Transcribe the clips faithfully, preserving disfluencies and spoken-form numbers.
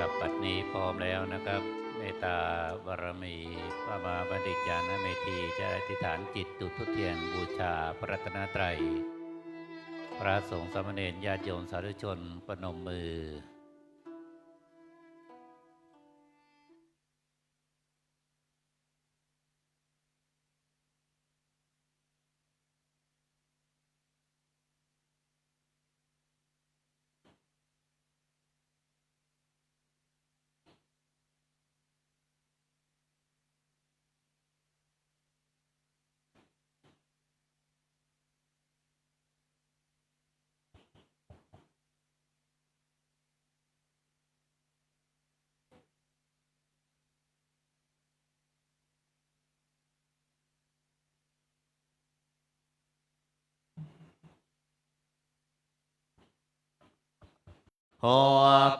ครับ บัดนี้พร้อมแล้วนะครับ เมตตาบารมี พระมหาบัณฑิตญาณเมธี จะอธิษฐานจิตจุดธูปเทียนบูชาพระรัตนตรัย พระสงฆ์สามเณรญาติโยมสาธุชนประนมมือ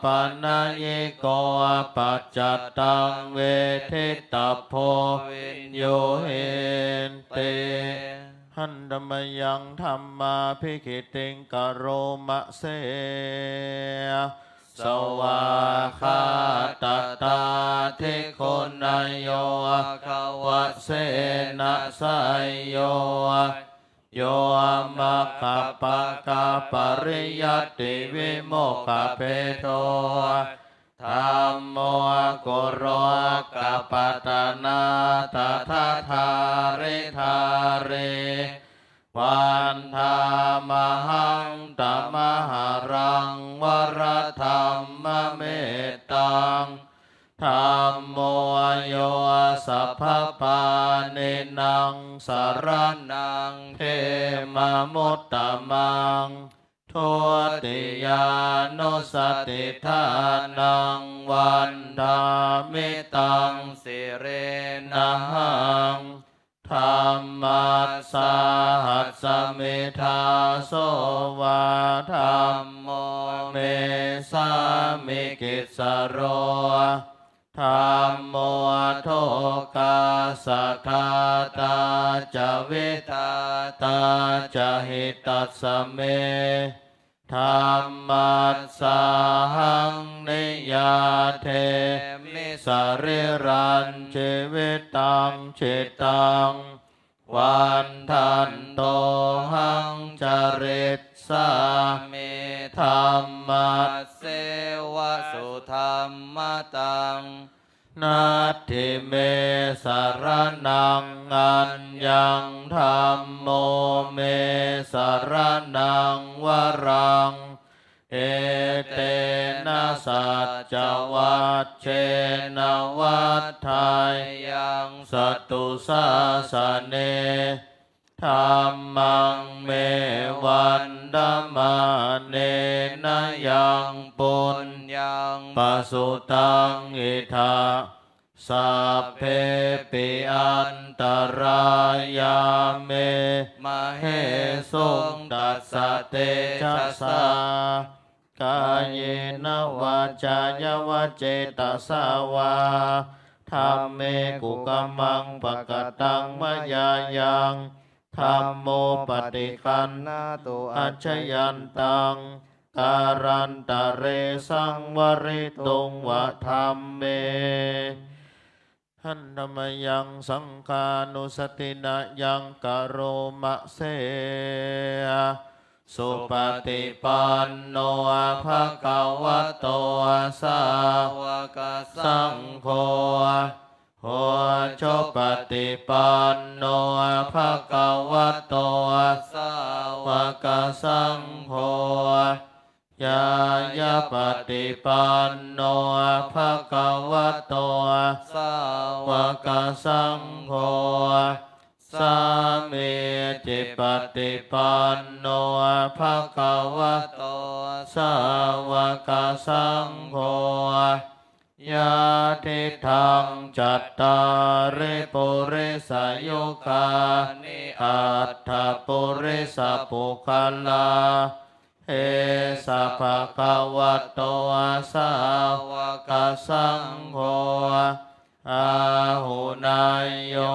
Opanayiko paccattaṃ veditabbo viññūhīti. Handa mayaṃ dhammābhigītiṃ karoma se. Svākkhātatādiguṇayogavasena seyyo, yo maggapākapariyattivimokkhabhedo, dhammo kulokapatanā tadadhāridhārī. Vandāmahaṃ tamaharaṃ varadhammamettaṃ. Dhammo yo sabbapāṇīnaṃ saraṇaṃ khemamuttamaṃ. Dutiyānussatiṭṭhānaṃ vandāmi taṃ sirenahaṃ. Dhammassāhasmi dāso va, dhammo me sāmikissaro. Dhammo dukkhassa ghātā ca vidhātā ca hitassa me. Dhammassāhaṃ niyyādemi sarīrañjīvitañcidaṃ. Vandantohaṃ carissāmi dhammasseva sudhammataṃ. Natthi me saraṇaṃ aññaṃ, dhammo me saraṇaṃ varaṃ. Etena saccavajjena vaḍḍheyyaṃ satthu sāsane. Dhammaṃ me vandamānena yaṃ puññaṃ pasutaṃ idha, sabbepi antarāyā me māhesuṃ tassa tejasā. Kāyena vācāya va cetasā vā, dhamme kukammaṃ pakataṃ mayā yaṃ, dhammo paṭiggaṇhatu accayantaṃ, kālantare saṃvarituṃ va dhamme. Handa mayaṃ saṅghānussatinayaṃ karoma se. Supaṭipanno bhagavato sāvakasaṅgho, ujupaṭipanno bhagavato sāvakasaṅgho, ñāyapaṭipanno bhagavato sāvakasaṅgho, sāmīcipaṭipanno bhagavato sāvakasaṅgho, yadidaṃ cattāri purisayugāni aṭṭha purisapuggalā, esa bhagavato sāvakasaṅgho, āhuneyyo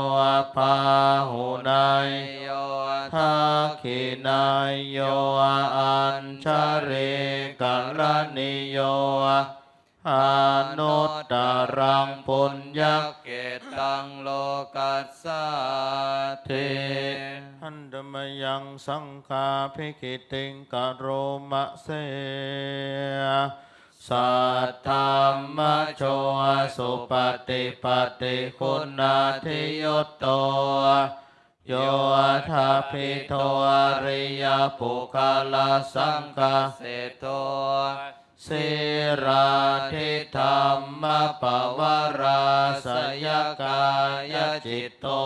pāhuneyyo dakkhiṇeyyo añjalikaraṇīyo, anuttaraṃ puññakkhettaṃ lokassāti. Handa mayaṃ saṅghābhigītiṃ karoma se. Saddhammajo supaṭipattiguṇādiyutto, yoṭṭhabbidho ariyapuggalasaṅghaseṭṭho, sīlādidhammapavarāsayakāyacitto,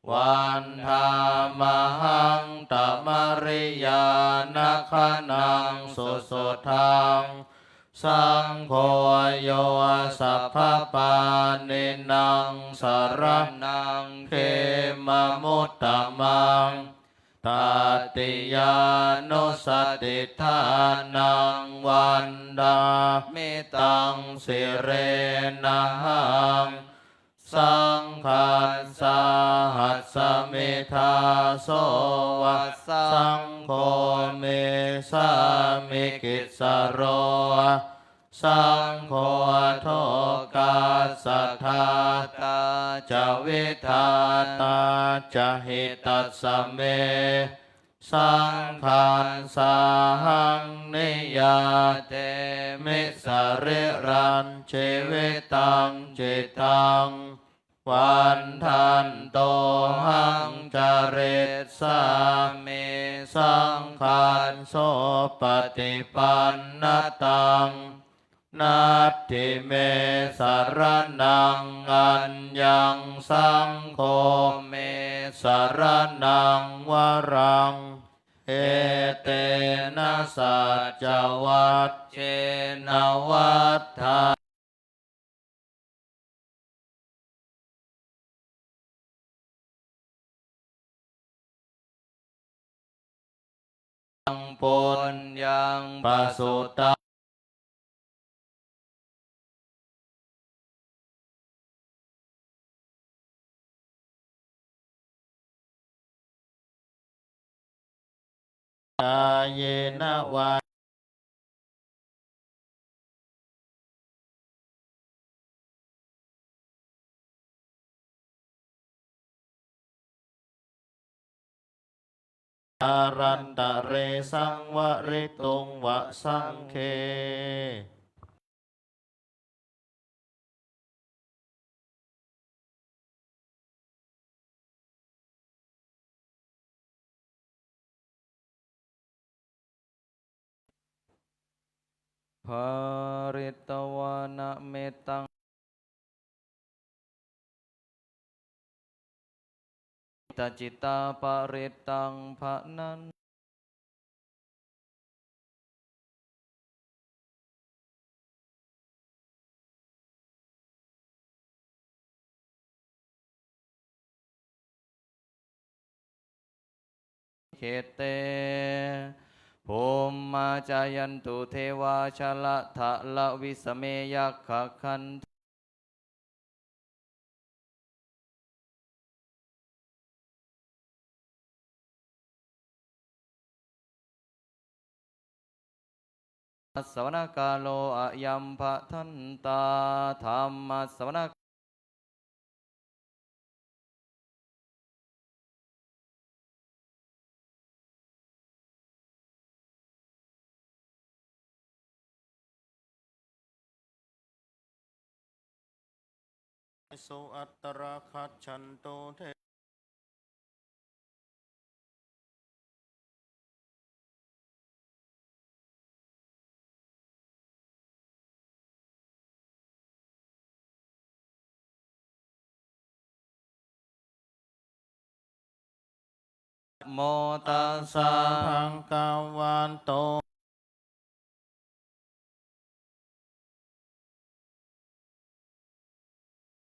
vandāmahaṃ tamariyāna gaṇaṃ susuddhaṃ. Saṅgho yo sabbapāṇīnaṃ saraṇaṃ khemamuttamaṃ, tatiyānussatiṭṭhānaṃ vandāmi taṃ sirenahaṃ. Saṅghassāhasmi dāso vassā, saṅgho me sāmikissaro, saṅgho lokassa ḍātā ca vidhātā ca hitassa me. Saṅghassāhaṃ niyyādemi sarīrañjīvitañcidaṃ, vandantohaṃ carissāmi saṅghassopaṭipannataṃ. Natthi me saraṇaṃ aññaṃ, saṅgho me saraṇaṃ varaṃ. Etena saccavajjena vaḍḍhā puññaṃ pasutaṃ kāyena vā kālantare saṃvarituṃ va saṅghe. Pharitvāna mettaṃ cittacittaṃ parittaṃ bhaṇāni khette, bhummā cāyantu devā jalathalavisame yakkhagandhabba ssavanakāro ayambhadantā. Dhammassavanakā suattara gacchantu de Namo tassa bhagavato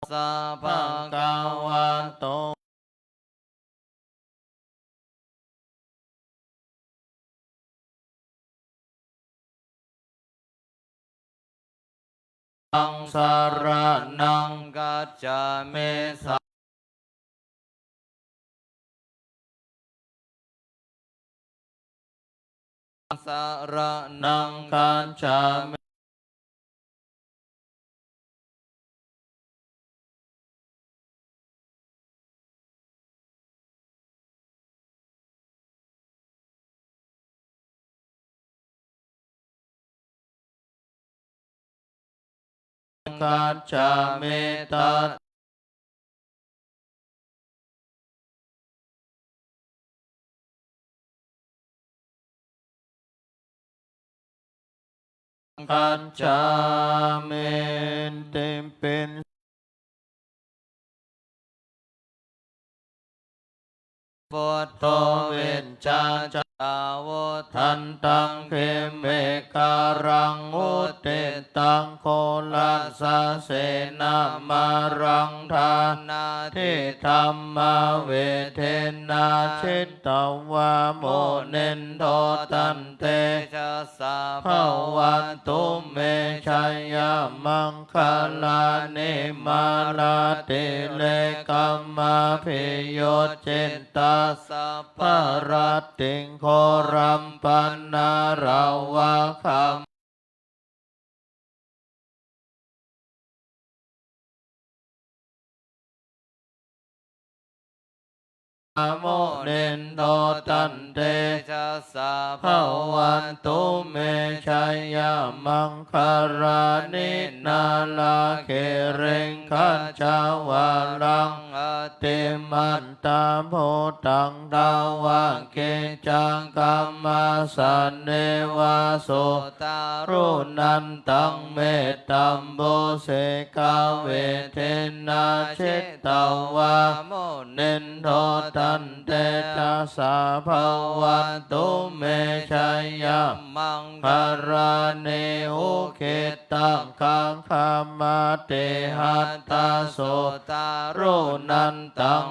tassa bhagavato saraṇaṃ gacchāmi. Saraṇaṃ gacchāmi. gacchāmi. Tat gacchāmi. Itipi buddho vijjācaraṃ vuḍḍhāntaṃ, khemmekhalaṃ uditaṃ ghorasasenamāraṃ, dānādidhammavidhinā jitavā munindo, tantejasā bhavatu me jayamaṅ galāni. Mārātirekamabhiyujjhitasabbarattiṃ, ghorampanāḷavakam munindo, tantejasā bhavatu me jayamaṅgalāni. Nāḷāgiriṃ gajavaraṃ atimattabhūtaṃ, dāvaggicakkamasanīva sudāruṇantaṃ, mettambusekavidhinā jitavā munindo, tantejasā bhavatu me jayamaṅgalāni. Ukkhittakhaggam atihatthasudāruṇantaṃ,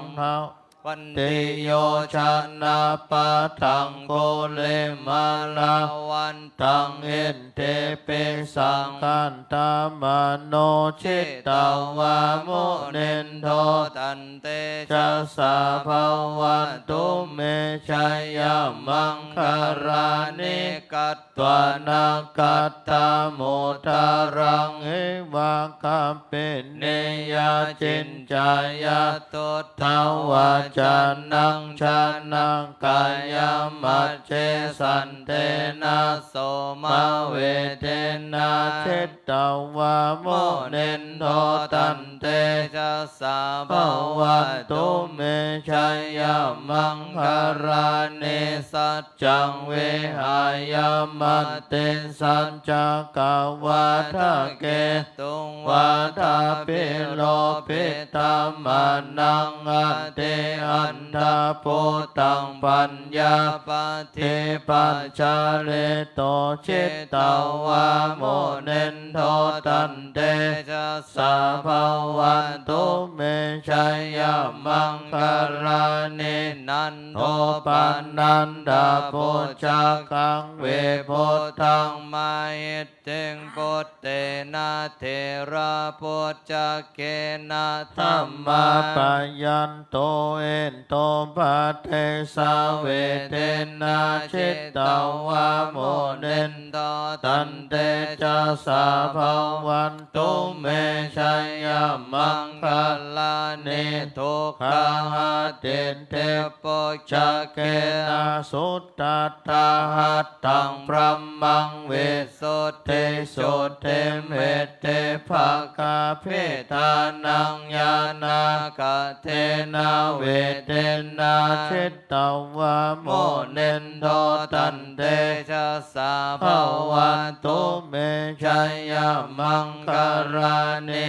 dhāvantiyojanapathaṅgulimālavantaṃ, iddhībhisaṅkhatamano jitavā munindo, tantejasā bhavatu me jayamaṅgalāni. Kat tvāna kaṭṭhamudaraṃ iva gabbhinīyā, ciñcāya duṭṭhavacanaṃ janakāyamajjhe, santena somavidhinā jitavā munindo, tantejasā bhavatu me jayamaṅgalāni. Sac caṃ vihāya matisaccakavādaketuṃ, vādābhiropitamanaṃ atiandhabhūtaṃ, paññāpadīpajalito jitavā munindo, tantejasā bhavatu me jayamaṅgalāni. Nan dopanandabhujagaṃ vibudhaṃ mahiddhiṃ, puttena therabhujagena damāpayanto, iddhūpadesavidhinā jitavā munindo, tantejasā bhavan tu me jayamaṅgalāni. Duggāhadiṭṭhibhujagena sudaṭṭhahatthaṃ, brahmaṃ visuddhijutimiddhibakābhidhānaṃ, ñāṇāgadena vidhinā jitavā munindo, tantejasā bhavatu me jayamaṅgalāni.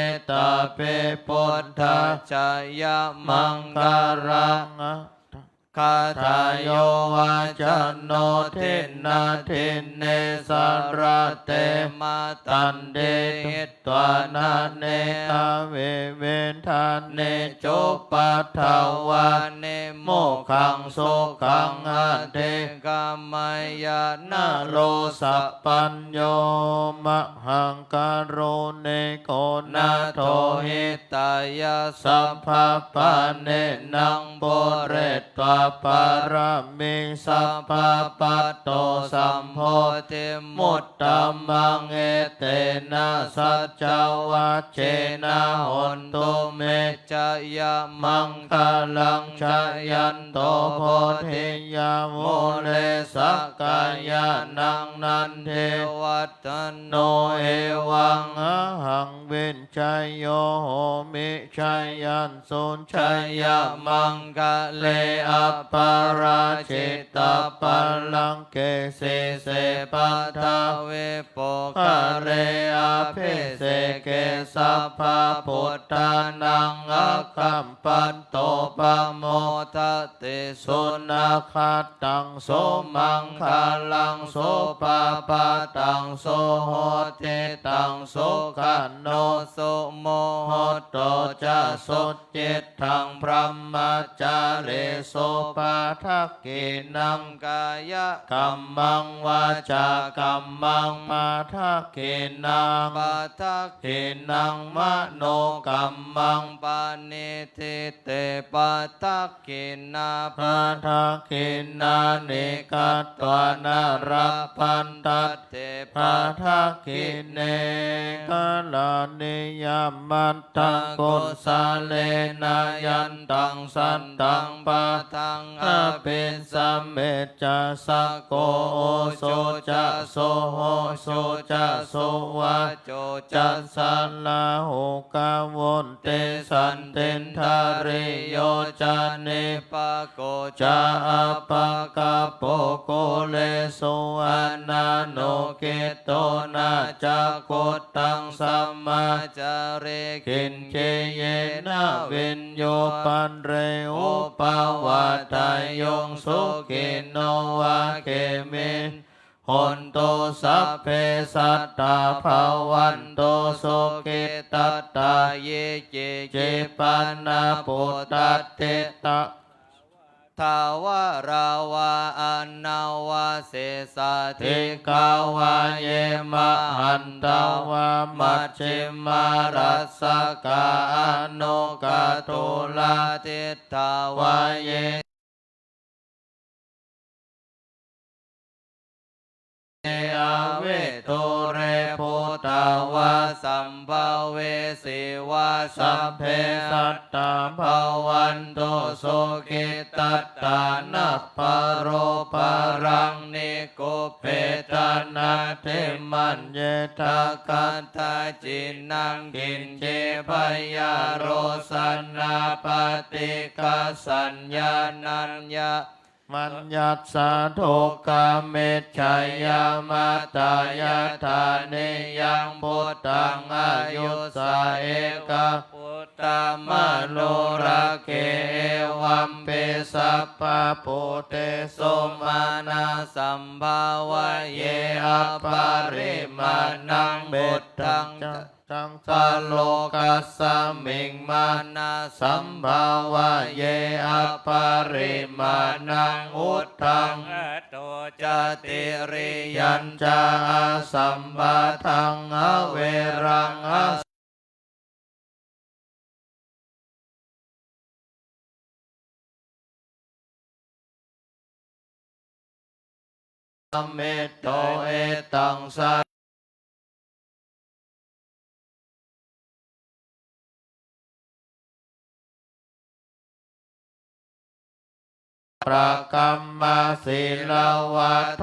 Etāpi buddhajayamaṅgalagāthā, yo vācano dinadine sarate matandī, hitvānanekavividhāni cupaddavāni, mokkhaṃ sukhaṃ adhigameyya naro sapañño. Mahākāruṇiko nātho, hitāya sabbapāṇinaṃ, pūretvā pāramī sabbā patto sambodhimuttamaṃ. Etena saccavajjena hotu me jayamaṅgalaṃ. Jayanto bodhiyā mūle sakyānaṃ nandivaḍ ḍhano. Evaṃ ahaṃ vijayo homi jayassu jayamaṅgale. Aparājitapallaṅke sīse paṭhavipokkhare abhiseke sabbabuddhānaṃ aggappatto pamodati. Sunakkhat taṃ sumaṅgalaṃ supabhātaṃ suhuṭṭhitaṃ sukhaṇo sumuhutto ca suyiṭṭhaṃ brahmacārisu. Padakkhiṇaṃ kāyakammaṃ vācākammaṃ padakkhiṇaṃ padakkhiṇaṃ manokammaṃ paṇidhī te padakkhiṇā. Padakkhiṇāni katvāna labhantatthe padakkhiṇe. Karaṇīyamatthakusalena yantaṃ santaṃ padaṃ abhisamecca sakko ujū ca suhujū ca suvaco cassa rāhugā vutti santindriyo ca nipako ca appagabbho kulesu ananugiddho. Na ca khuddaṃ samācare kiñci yena viññū pare upavadeyyuṃ. Sukhino vā khemino hontu sabbe sattā bhavantu sukhitattā. Ye keci pāṇabhūtatthi thāvarā vā anavasesā dīghā vā ye mahantā vā majjhimā rassakā aṇukathūlā diṭṭhā vā ye avedūre bhūtā vā sambhavesī vā sabbe sattā bhavantu sukhitattā. Na paro paraṃ nikubbetha nātimaññetha katthaci naṃ kiñci byārosanā paṭighasaññā nāññamaññassa dukkhamiccheyya. Mātā yathā niyaṃ puttaṃ āyusā ekaputtamanurakkhe evampi sabbabhūtesu mānasambhāvaye aparimāṇaṃ. Mettañca lokasmiṃ mānasambhāvaye aparimāṇaṃ uddhaṃ adho ca tiriyañca asambādhaṃ averaṃ asamettho. Etaṃ sa prakamma sīlavā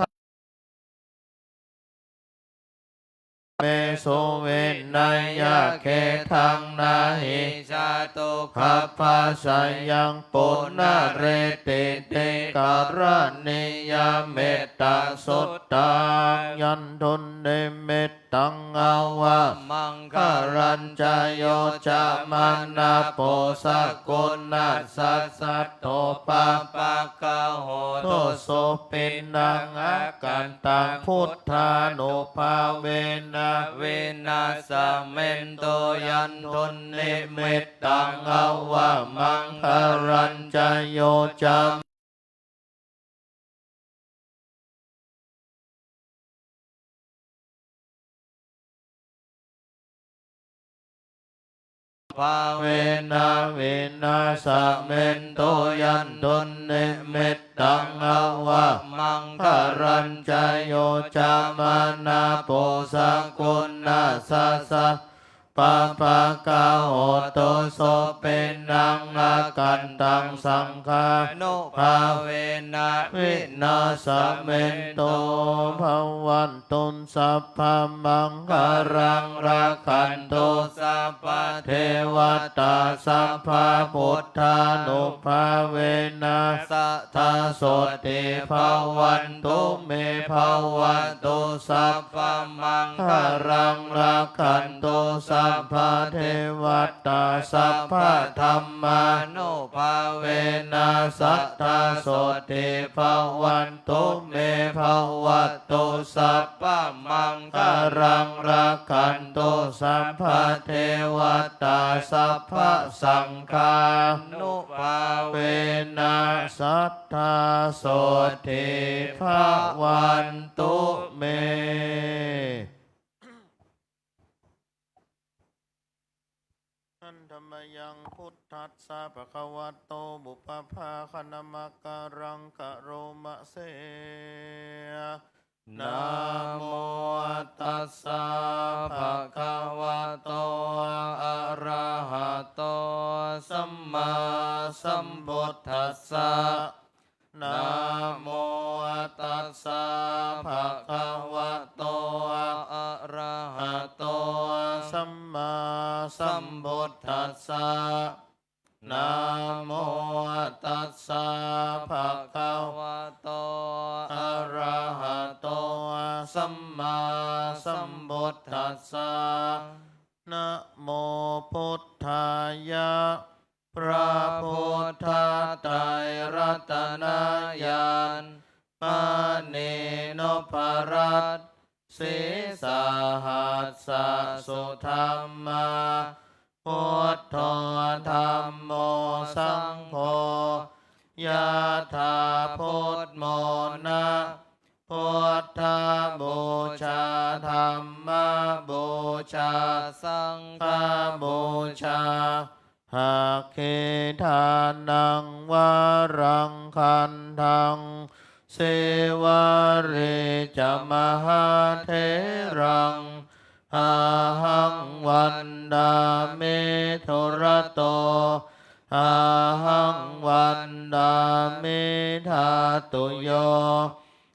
dhammesu vineyya gedhaṃ na hi jātu gabbhaseyyaṃ punaretīti. Karaṇīyamettasuttaṃ. Yandunnimit taṃ avamaṅgalañca yo cāmanāpo sakuṇassa saddo pāpaggaho dussupinaṃ akantaṃ buddhānubhāvena vināsamentu. Yandunnimittaṃ avamaṅgalañca yo cāmanāpo Anuppāvena vināsamentu. Yandunnimittaṃ avamaṅgalañca, yo cāmanāpo sakuṇassa sabbapāgaho dussupinaṃ akantaṃ, saṅghānubhāvena vināsamentu. Bhavantu sabbamaṅgalaṃ, rakkhantu sabbadevatā, sabbabuddhānubhāvena sadā sotthī bhavantu me. Bhavatu sabbamaṅgalaṃ, rakkhantu sabbadevatā, sabbadhammānubhāvena sadā sotthī bhavantu me. Bhavatu sabbamaṅgalaṃ, rakkhantu sabbadevatā, sabbasaṅghānubhāvena sadā sotthī bhavantu me. Handa mayaṃ buddhassa bhagavato pubbabhāganamakāraṃ karoma se. Namo tassa bhagavato arahato sammāsambuddhassa. Namo tassa bhagavato arahato sammāsambuddhassa. Namo tassa bhagavato arahato sammāsambuddhassa. Namo buddhāya. พระพุทธไตรรัตนญาณ มณีนพรัตน์ sīsahassa sudhammā, buddho dhammo saṅgho, yadhābudmona, buddhapūjā, dhammapūjā, saṅghapūjā, aggi ṭhānaṃ varaṃ gandhaṃ, sīvalī ca mahātheraṃ, ahaṃ vandāmi dūrato, ahaṃ vandāmi dhātuyo,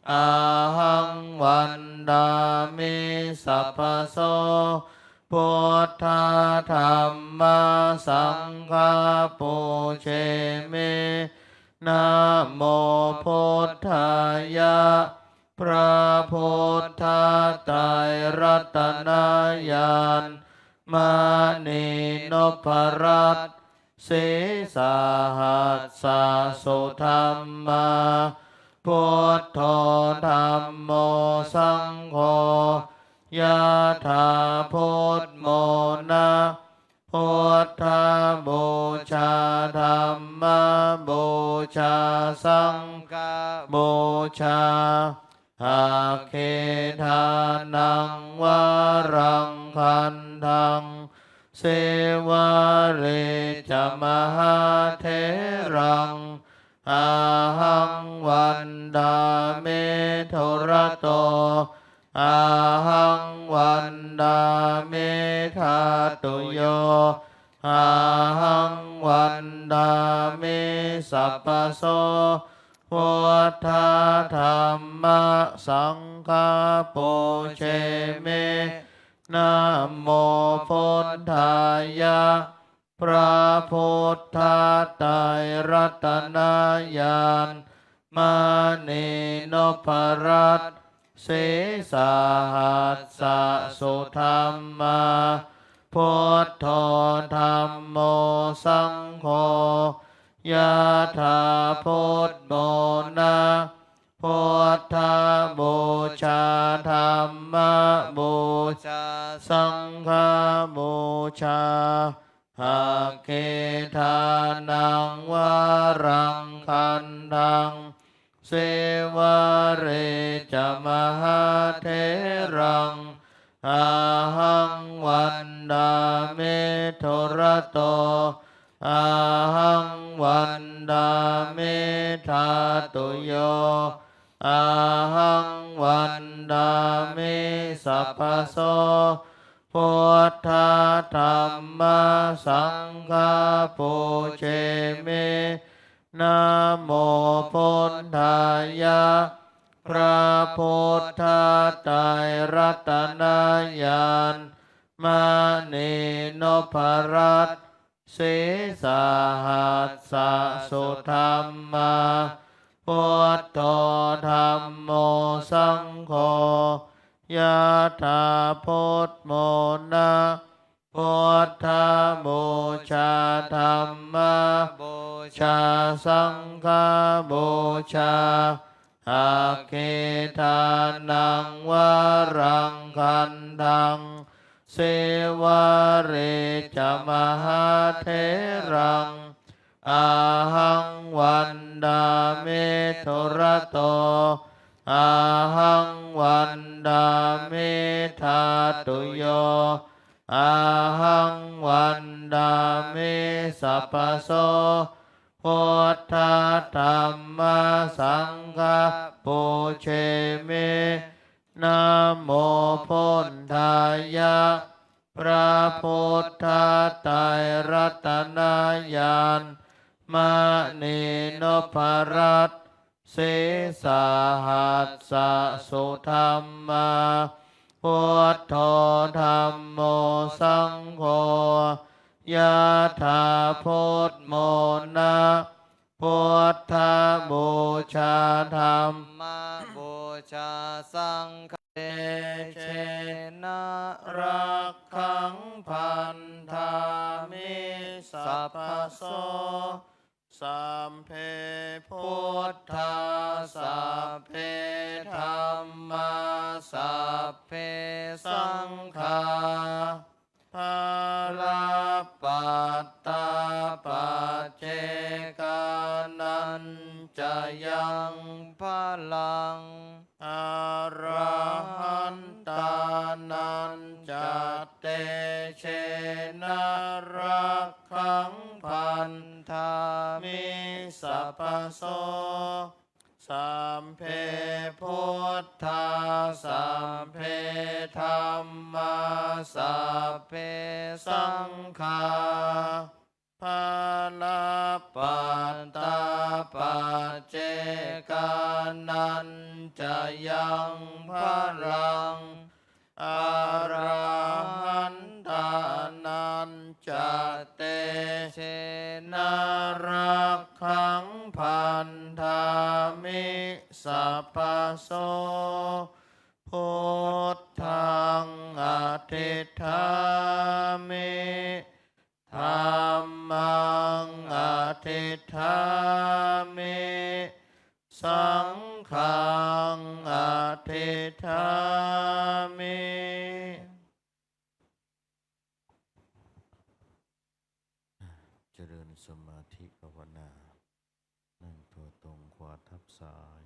ahaṃ vandāmi sabbaso. Buddha dhamma saṅgha pūjemi. Namo buddhāya. พระพุทธไตรรัตนญาณ มณีนพรัตน์ sīsahassa sudhammā, buddho dhammo saṅgho, yadhābudmona, buddhapūjā, dhammapūjā, saṅghapūjā, aggi ṭhānaṃ varaṃ gandhaṃ, sīvalī ca mahātheraṃ, ahaṃ vandāmi dūrato, ahaṃ vandāmi dhātuyo, ahaṃ vandāmi sabbaso. Buddha dhamma saṅgha pūjemi. Namo buddhāya. พระพุทธไตรรัตนญาณ มณีนพรัตน์ sīsahassa sudhammā, buddho dhammo saṅgho, yadhābudmona, buddhapūjā, dhammapūjā, saṅghapūjā, aggi ṭhānaṃ varaṃ gandhaṃ, sīvalī ca mahātheraṃ, ahaṃ vandāmi dūra rato, ahaṃ vandāmi dhātuyo, ahaṃ vandāmi sabbaso, buddha dhamma saṅgha pūjemi, namo buddhāya, พระพุทธไตรรัตนญาณ มณีนพรัตน์ sīsahassa sudhammā, buddho dhammo saṅgho, yathā buddhamona, buddhapūjā dhammapūjā saṅghapūjā, aggi dānaṃ varaṃ gandhaṃ, sīvalī ca mahātheraṃ, ahaṃ vandāmi dūrato, ahaṃ vandāmi dhātuyo, ahaṃ vandāmi sabbaso, buddha dhamma saṅgha pūjemi, namo buddhāya, พระพุทธไตรรัตนญาณ มณีนพรัตน์ sīsahassa sudhammā, buddho dhammo saṅgho, yathā buddhamona, buddhapūjā dhammapūjā saṅgha, tejena rakkhaṃ bandhāmi sabbaso, sabbe buddhā, sabbe dhammā, sabbe saṅghā, balappattā paccekānañca yaṃ balaṃ, arahantānañca tejena rakkhaṃ bandhāmi sabbaso, sabbe buddhā, sabbe dhammā, sabbe saṅghā, balappattā paccekānañca yaṃ balaṃ, arahantānañca tejena rakkhaṃ bandhāmi sabbaso, buddhaṃ adhiṭṭhāmi, dhammaṃ adhiṭṭhāmi, saṅghaṃ adhiṭṭhāmi. เจริญสมาธิภาวนา นั่งตัวตรง ขวาทับซ้าย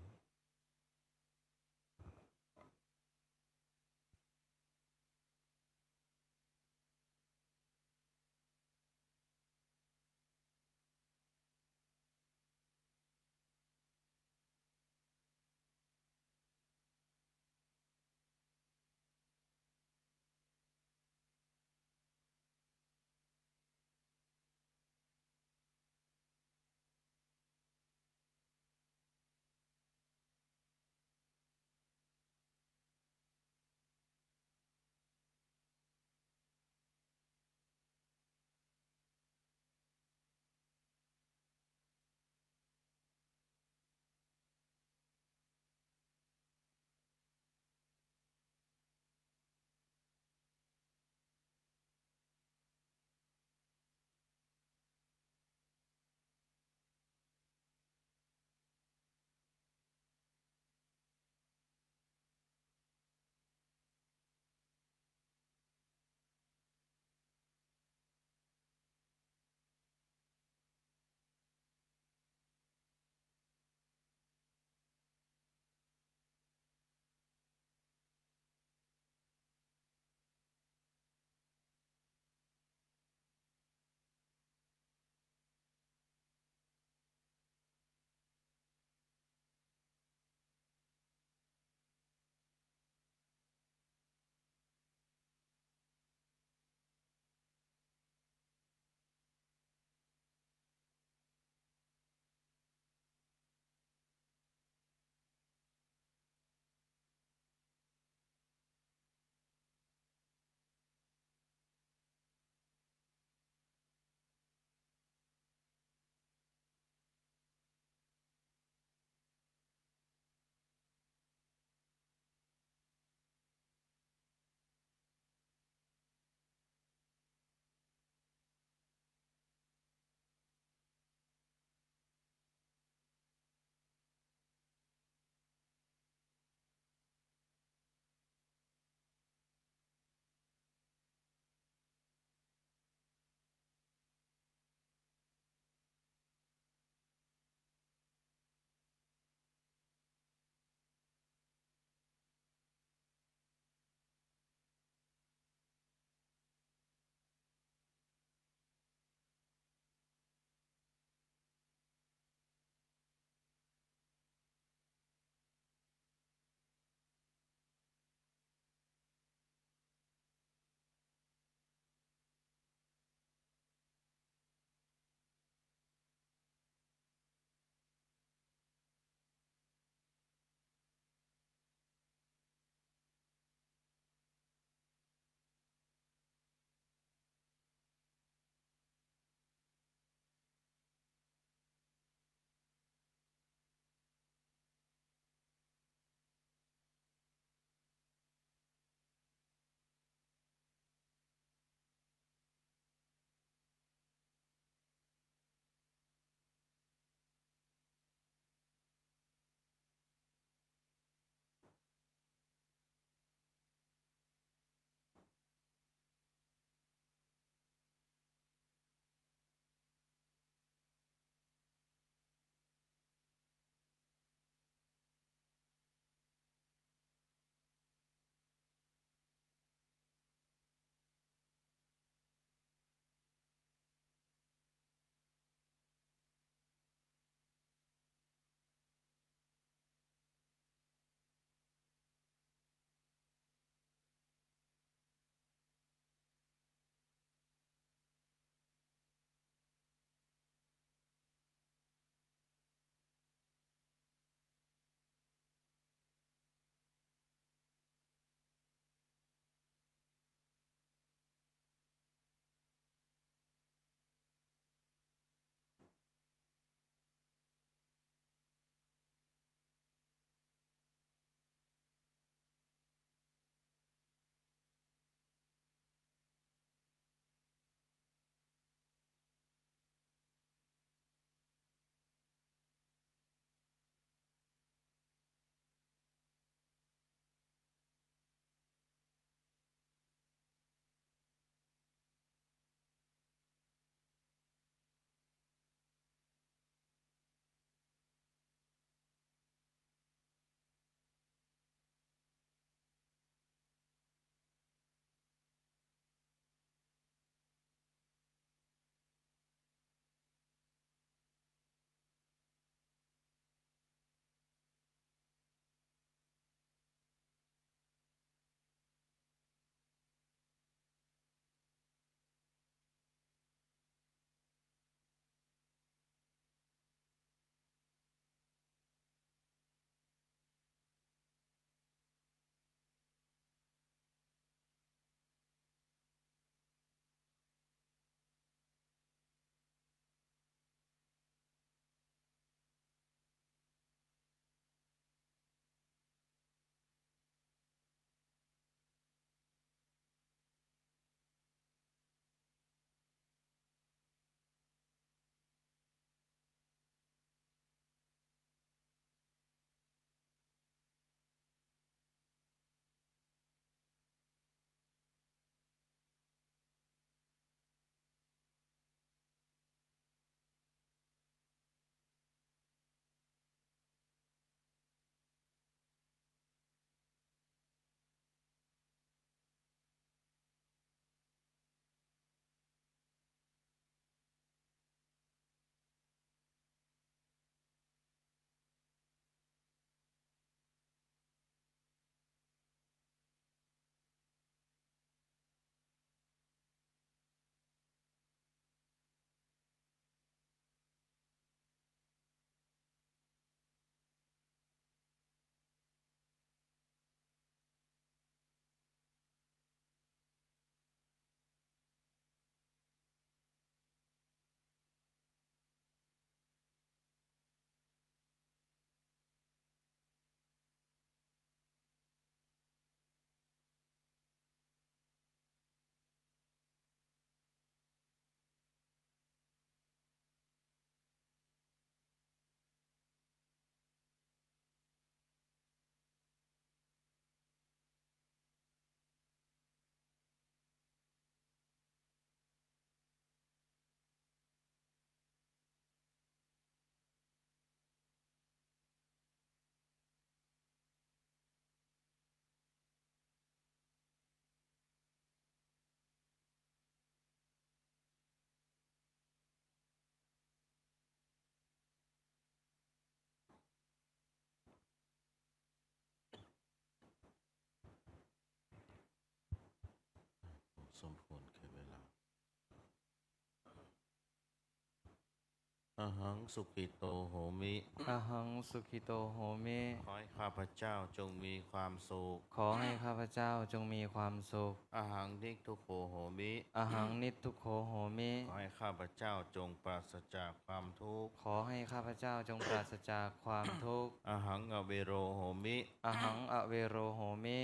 Ahaṃ sukhito homi. Ahaṃ sukhito homi. ขอให้ข้าพเจ้าจงมีความสุข ขอให้ข้าพเจ้าจงมีความสุข Ahaṃ niddukkho homi. Ahaṃ niddukkho homi. ขอให้ข้าพเจ้าจงปราศจากความทุกข์ ขอให้ข้าพเจ้าจงปราศจากความทุกข์ Ahaṃ avero homi. Ahaṃ avero homi.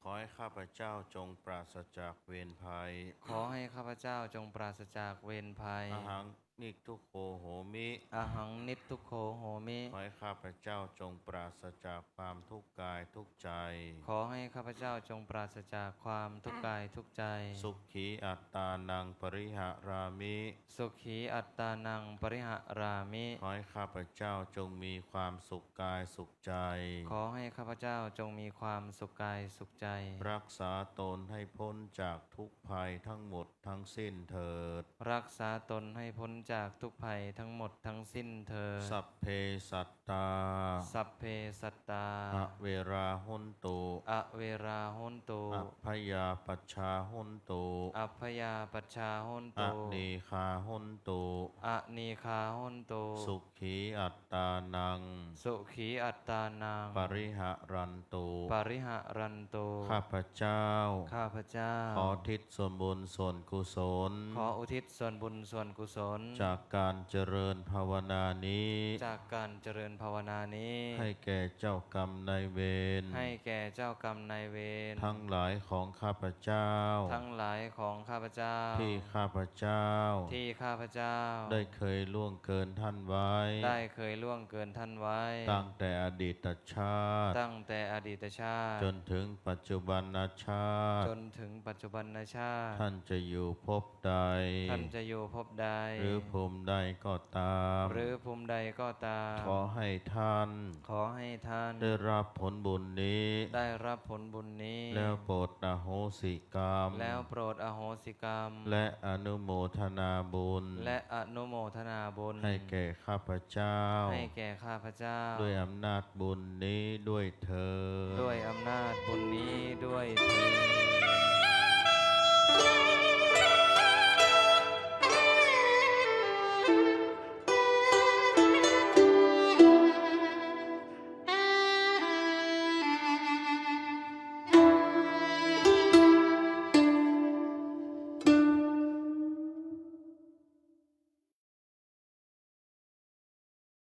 ขอให้ข้าพเจ้าจงปราศจากเวรภัย ขอให้ข้าพเจ้าจงปราศจากเวรภัย Ahaṃ niddukkho homi. Ahaṃ niddukkho homi. ขอให้ข้าพเจ้าจงปราศจากความทุกข์กายทุกข์ใจ ขอให้ข้าพเจ้าจงปราศจากความทุกข์กายทุกข์ใจ Sukhī attānaṃ pariharāmi. Sukhī attānaṃ pariharāmi. ขอให้ข้าพเจ้าจงมีความสุขกายสุขใจ ขอให้ข้าพเจ้าจงมีความสุขกายสุขใจ รักษาตนให้พ้นจากทุกข์ภัยทั้งหมดทั้งสิ้นเถิด รักษาตนให้พ้นจากทุกข์ภัยทั้งหมดทั้งสิ้นเถิด Sabbe sattā. Sabbe sattā. Averā hontu. Averā hontu. Abyāpajjhā hontu. Abyāpajjhā hontu. Anīghā hontu. Anīghā hontu. Sukhī attānaṃ. Sukhī attānaṃ. Pariharantu. Pariharantu. ข้าพเจ้า ข้าพเจ้า ขออุทิศส่วนบุญส่วนกุศล ขออุทิศส่วนบุญส่วนกุศล จากการเจริญภาวนานี้ จากการเจริญภาวนานี้ ให้แก่เจ้ากรรมนายเวร ให้แก่เจ้ากรรมนายเวร ทั้งหลายของข้าพเจ้า ทั้งหลายของข้าพเจ้า ที่ข้าพเจ้า ที่ข้าพเจ้า ได้เคยล่วงเกินท่านไว้ ได้เคยล่วงเกินท่านไว้ ตั้งแต่อดีตชาติ ตั้งแต่อดีตชาติ จนถึงปัจจุบันชาติ จนถึงปัจจุบันชาติ ท่านจะอยู่ภพใด ท่านจะอยู่ภพใด หรือภูมิใดก็ตาม หรือภูมิใดก็ตาม ขอให้ท่าน ขอให้ท่าน ได้รับผลบุญนี้ ได้รับผลบุญนี้ แล้วโปรดอโหสิกรรม แล้วโปรดอโหสิกรรม และอนุโมทนาบุญ และอนุโมทนาบุญ ให้แก่ข้าพเจ้า ให้แก่ข้าพเจ้า ด้วยอำนาจบุญนี้ด้วยเทอญ ด้วยอำนาจบุญนี้ด้วยเทอญ